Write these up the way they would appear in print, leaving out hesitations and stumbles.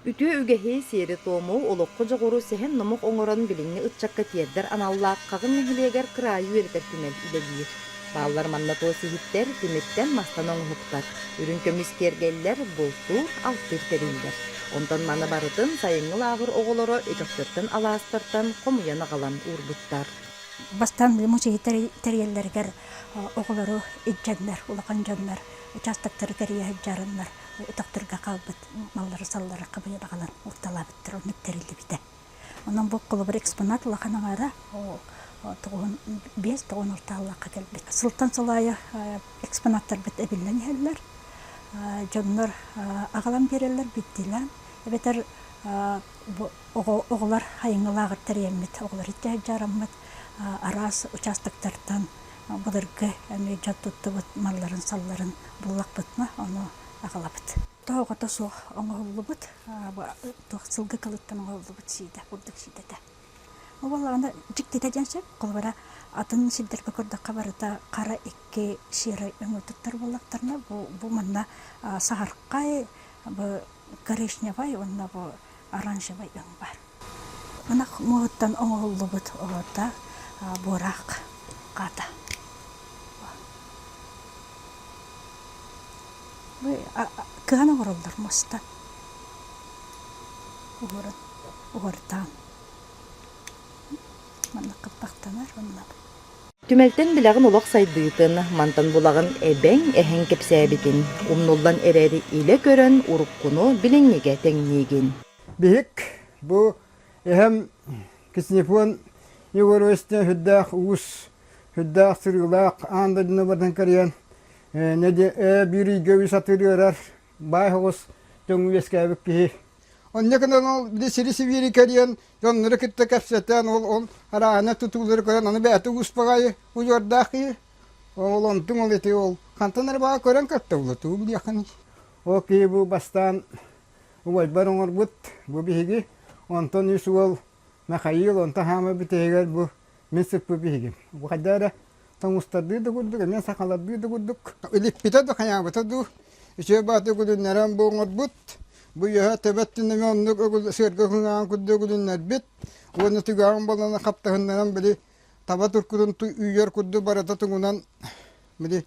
Үтүө үгэһи, сиэри-туому, олоххо дьоҕуру сэһэн-номох оҥорон билиҥҥи ыччакка тиэрдэр аналлаах Хаҕын нэһилиэгэр кыраайы үөрэтэр түмэл үлэлиир. Бааллар манна туос иһиттэр, тимиртэн мастан оҥоһуктар, үрүҥ көмүс киэргэллэр, бултуур, алтыыр тэриллэр. Онтон маны барытын сайыҥҥы лааҕыр оҕолоро өтөхтөртөн алаастартан хомуйан аҕалан уурбуттар. Бастаан музейы тэрийэллэригэр оҕолору илдьэннэр, улахан дьоннор участоктары тэрийэ сылдьарыннар өтөхтөргө хаалбыт маллары-саллары хабыйан аҕалан уурталаабыттар, оннук тэриллибитэ. Онон бу холобур экспонат улахан аҥаара тоҕуһун биэс тоҕуһун орталаахха кэлбит. Сылтан сыл аайы экспонаттарбыт эбиллэн иһэллэр. Дьоннор аҕалан биэрэллэр биирдиилээн. Эбэтэр бу оҕолор хайыҥҥы лааҕыр тэрийэммит, оҕолор итэ дьараммыт араас участоктартан былыргы эмиэ дьон туттубут малларын-салларын буллахпытына, ону аҕалабыт. Тоһоҕото суох оҥоһуллубут, туох сылгы кылыттан оҥоһуллубут сиидэ, бурдук сиидэтэ. Ол буоллаҕына дьиктитэ диэн сөп. Холобура, атын сирдэргэ көрдөххө барыта хара икки серый өҥү туттар буоллахтарына, бу, бу манна саһархай, бу коричневай уонна бу оранжевай өҥ баар. Ынах муоһуттан оҥоһуллубут оҕото буораах хаата. Кыһан оҥороллор муоста. Уһуран, уһурдаан. Манна хаппахтанар онно. Түмэлтэн билэҕин олох сайдыытын, мантан булаҕын эбэҥ, эһэҥ кэпсээбитин, умнуллан эрэри илэ көрөн уруккуну билиҥҥигэ тэҥниигин. Биһик бу эһэм Ксенофонт Егорович сүрдээх уус, сүрдээх сырыылаах аан дойдуну барытын кэрийэн биир ыйга үс атыыр ыарар баай соҕус дьоҥҥо үөскээбит киһи. Онно гынан ол били сири-сибиири кэрийэн дьоннору кытта кэпсэтэн ол ол арааһына тутуулары көрөн аны бэйэтэ уус баҕайы удьуордаах киһи. Ол онтуҥ ол ити ол хантан эрэ баҕа көрөн көртө була тугу билиэххиний. Ол киһи бу бастаан убайбар оҥорбут бу биһиги онтон үс уол Михаил онтон хаама бүтэһигэр бу мин сыппыт биһигим. Бу хайда эрэ тоҥустардыы да курдук, эмиэ сахалардыы да курдук илиппитэ да хайаабыта дуу үчүгэй бааты өгүлүннэрэн бу оҥорбут бу үөһэ төбөт түннэми оннук өгүл сыарга кыҥаан курдук өгүлүннэрбит уонна түгэҕин боллоно хаптаһыннаран били таба туркутун үйэр курдук барыта тугунан били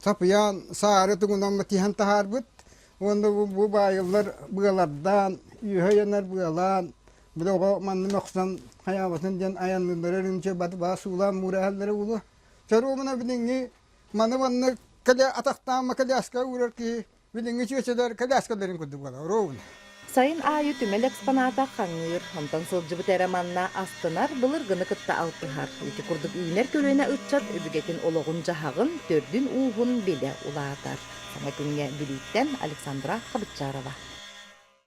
сапыйаан саары тугунан тиһэн таһаарбыт уонна бу баайыллар быалардаан үөһэ ыйанар быалаан били оҕо манна мөхсөн хайаабатын диэн айанныыллара үрүмчэ баты баа суулаан муураһаллара улу чоруомуна билиҥҥи маны манна кэлэ атахтаама коляска уурар киһи билиҥҥи чүөчэлэр коляскаларын курдук буолар ровно. Сайын аайы түмэл экспоната хаҥыыр, онтон сылдьыбыт эрэ манна астынар, былыргыны кытта алтыһар. Ити курдук үүнэр көлүөнэ ыччат өбүгэтин олоҕун-дьаһаҕын, төрдүн-ууһун билэ улаатар. Саҥа күҥҥэ Бүлүүттэн Александра Хабытчарова.